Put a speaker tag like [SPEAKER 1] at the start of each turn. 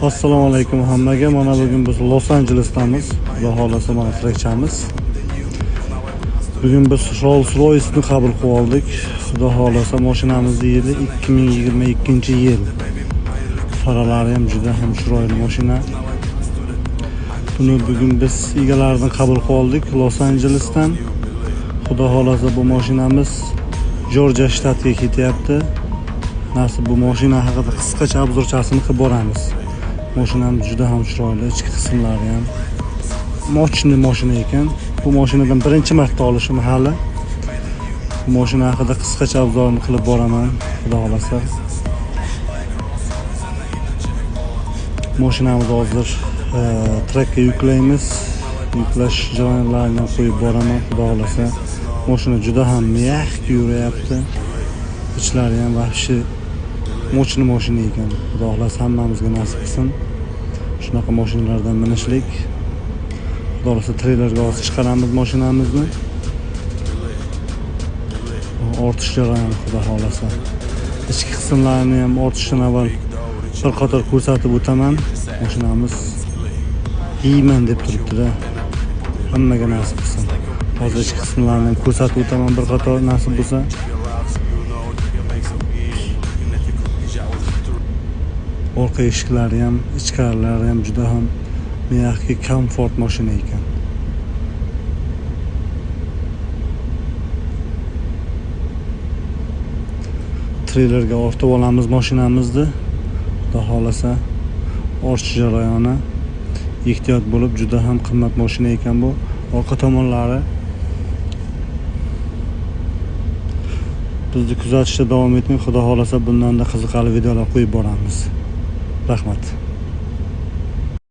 [SPEAKER 1] Assalomu alaykum hammaga. Mana bugun biz Los Angelesdamiz. Xudo xolasa mana tirikchamiz. Bugun biz Rolls Royce'ni qabul qilib oldik. Xudo xolasa mashinamizni yili 2022-yil. Faralari ham juda ham chiroyli mashina. Buni bugun biz egalaridan qabul qilib oldik Los Angelesdan. Xudo xolasa bu mashinamiz Georgia shtatiga ketyapti. Nasib bu mashina haqida qisqacha obzorchasini qilib boramiz. Mashinamiz juda ham chiroyli, ichki qismlari ham mochni mashina ekan. Bu mashinadan birinchi marta olishim hali. Bu mashina haqida qisqacha obzorni qilib boraman, xudo xolasa. Mashinamizni hozir trakka yuklaymiz. Yuklash jarayonlarini qo'yib boraman, xudo xolasa. Mashina juda ham mягкий yurayapti. Ichlari ham vahshiy mochni mashina ekan. Xudo xolasa hammamizga nasib qilsin shunaqa mashinalardan minishlik. Xudo xolasa treylerga hozir chiqaramiz mashinamizni. Ortish jarayoni xudo xolasa. Ichki qismlarini ham ortishdan avval bir qator ko'rsatib o'taman. Mashinamiz yeyman deb turibdi-da. Hammaga nasib qilsin. Hozir ichki qismlarini ham ko'rsatib o'taman bir qator nasib bo'lsa. Orqa eshiklari ham, ichkarilari ham juda ham mягкий, komfort mashina ekan. Treylerga ortib olamiz mashinamizni. Xudo xolasa ortish jarayoni ehtiyot bo'lib, juda ham qimmat mashina ekan bu. Orqa tomonlari bizni kuzatishda davom eting. Xudo xolasa bundan da qiziqarli videolar qo'yib boramiz. Rahmat.